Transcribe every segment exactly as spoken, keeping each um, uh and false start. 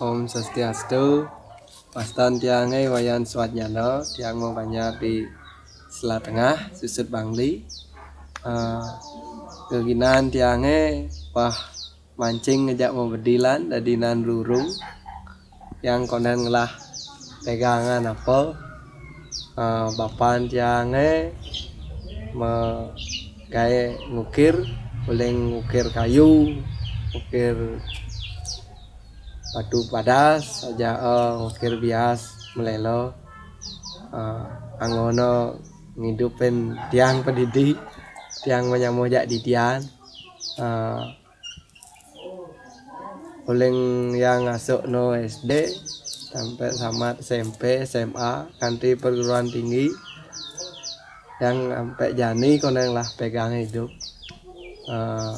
Om Swastiastu. Wastan tiangé Wayan Suwatnyana, tiang mabanjar di Sela Tengah, Susut Bangli. Eh, geginan tiangé, wah, mancing ngejak mabedilan, dadi nan rurung. Tiang kondén ngelah pegangan apa. Eh, bapan tiangé ma-, gaé ngukir, uling ngukir kayu, ngukir batu padas, aja, eh, ngukir bias malela. Eh, anggona ngidupin tiang padidi, tiang manyama jak didian. Eh, uling yang masuk no S D sampai tamat S M P, S M A, kanti perguruan tinggi, yang sampai jani kondén lah pegang hidup. Eh,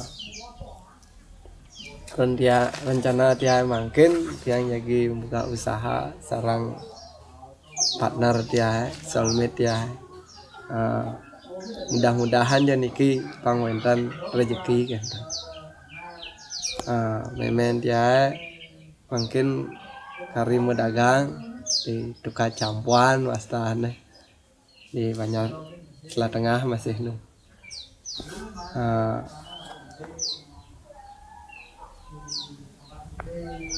ren tia-, rencana tiang mangkin, tiang jagi buka usaha sareng partner tiang, soulmate tiang. Eh, mudah-mudahan ja niki pang wénten rejeki gitu. Eh, mémén tiang mangkin kari madagang di tukang campuan wastané di Banjar Sela Tengah masih nu. Eh,